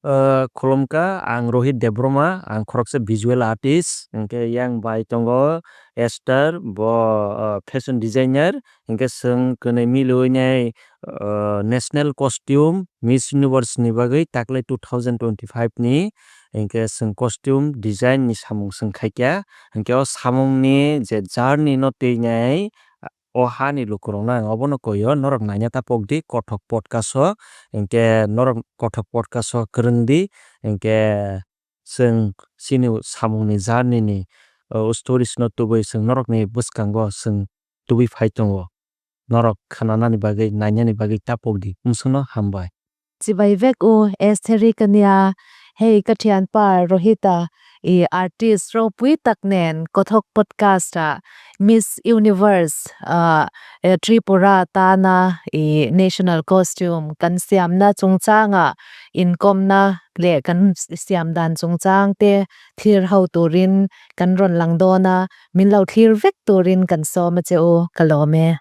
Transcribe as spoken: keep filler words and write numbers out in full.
Ah, khulumkha, ang Rohit Debbarma, ang khoroksa visual artist, hwnkhe yang bai tongo Esther, bo, ah, fashion designer, hwnkhe chwng kwnwi milwi nai, ah, national costume Miss Universe ni bagwi taklai two thousand twenty-five ni, hwnkhe chwng costume design ni samung chwng khaikha, hwnkhe o samung ni je journey no twi nai, o hani lukurokno ang obono koi o, norok naina ta pokdi Kothok podcast o, hinkhe norok Kothok podcast o kwrwngdi, hinkhe chwng chini samungni journey ni, o, stories no tubui chwng norokni bwskango chwng tubui phai tongo. Norok khnanani bagwi, nainani bagwi ta pokdi. Mwswkno hambai. Chibai vek o Estheri kania, hei kathian par Rohita, i artist rok pui tak nen Kothok podcast a Miss Universe, ah, eh, Tripura tana i national costume kan siamna chungchang a inkomna le kan siam dan chungchang te thlir hau turin kan ron lang dona min lo thlir vek turin kan sawm a che o ka lawm e.